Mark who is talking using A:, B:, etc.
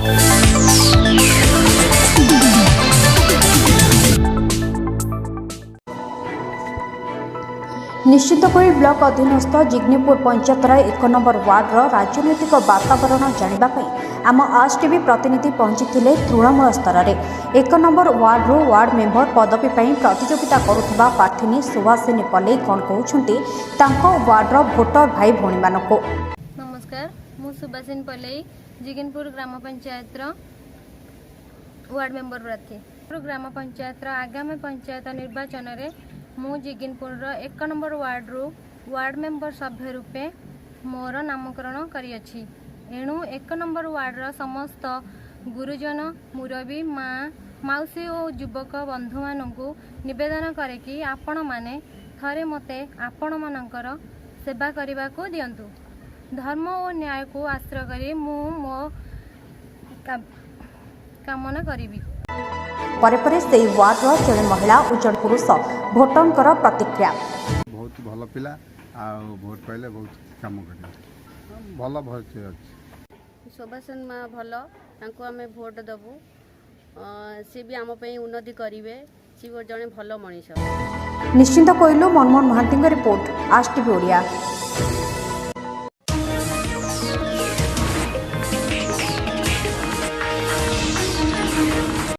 A: Nischintakoili block ଅଧୀନସ୍ଥ ଜିଗ୍ନିପୁର ପଞ୍ଚାୟତର 1 number ୱାର୍ଡର ରାଜନୈତିକ ବାତାବରଣ ଜାଣିବା ପାଇଁ ଆମ ଆଜ୍ ଟିଭି ପ୍ରତିନିଧି ପହଞ୍ଚିଥିଲେ ତୃଣମୂଳ ସ୍ତରରେ। 1 ନମ୍ବର ୱାର୍ଡରୁ ୱାର୍ଡ ମେମ୍ବର ପଦବୀ ପାଇଁ ପ୍ରତିଯୋଗିତା କରୁଥିବା ପ୍ରାର୍ଥିନୀ ସୁଭାଷିନୀ ପଲେଇ କ'ଣ କହୁଛନ୍ତି ତାଙ୍କ ୱାର୍ଡର ଭୋଟର ଭାଇ ଭଉଣୀମାନଙ୍କୁ?
B: ନମସ୍କାର, ମୁଁ ସୁବାସିନୀ ପଲେଇ, ଜିଗିନପୁର ଗ୍ରାମ ପଞ୍ଚାୟତର ୱାର୍ଡ ମେମ୍ବର ପ୍ରାର୍ଥୀ। ଗ୍ରାମ ପଞ୍ଚାୟତର ଆଗାମୀ ପଞ୍ଚାୟତ ନିର୍ବାଚନରେ ମୁଁ ଜିଗିନପୁରର 1 ନମ୍ବର ୱାର୍ଡରୁ ୱାର୍ଡ ମେମ୍ବର ସଭ୍ୟ ରୂପେ ମୋର ନାମକରଣ କରିଅଛି। ଏଣୁ 1 ନମ୍ବର ୱାର୍ଡର ସମସ୍ତ ଗୁରୁଜନ, ମୁରବୀ, ମା, ମାଉସୀ ଓ ଯୁବକ ବନ୍ଧୁମାନଙ୍କୁ ନିବେଦନ କରେ କି ଆପଣମାନେ ଥରେ ମୋତେ ଆପଣମାନଙ୍କର ସେବା କରିବାକୁ ଦିଅନ୍ତୁ। ଧର୍ମ ଓ ନ୍ୟାୟକୁ ଆଶ୍ରୟ କରି ମୁଁ ମୋ କାମନା କରିବି।
A: ପରେ ପରେ ସେହି ୱାର୍ଡର ଜଣେ ମହିଳା ଓ ଜଣେ ପୁରୁଷ ଭୋଟରଙ୍କର ପ୍ରତିକ୍ରିୟା।
C: ବହୁତ ଭଲ ପିଲା ଆଉ ଭୋଟ ପାଇଲେ ବହୁତ କାମ କରିବେ। ଭଲ ଭୋଟ ଅଛି।
D: ସୁଭାଷିନୀ ମା ଭଲ, ତାଙ୍କୁ ଆମେ ଭୋଟ ଦେବୁ। ସିଏ ବି ଆମ ପାଇଁ ଉନ୍ନତି କରିବେ। ସିଏ ବି ଜଣେ ଭଲ ମଣିଷ।
A: ନିଶ୍ଚିନ୍ତକୋଇଲିରୁ ମନମୋହନ ମହାନ୍ତିଙ୍କ ରିପୋର୍ଟ, ଆଜ୍ ଟିଭି ଓଡ଼ିଆ।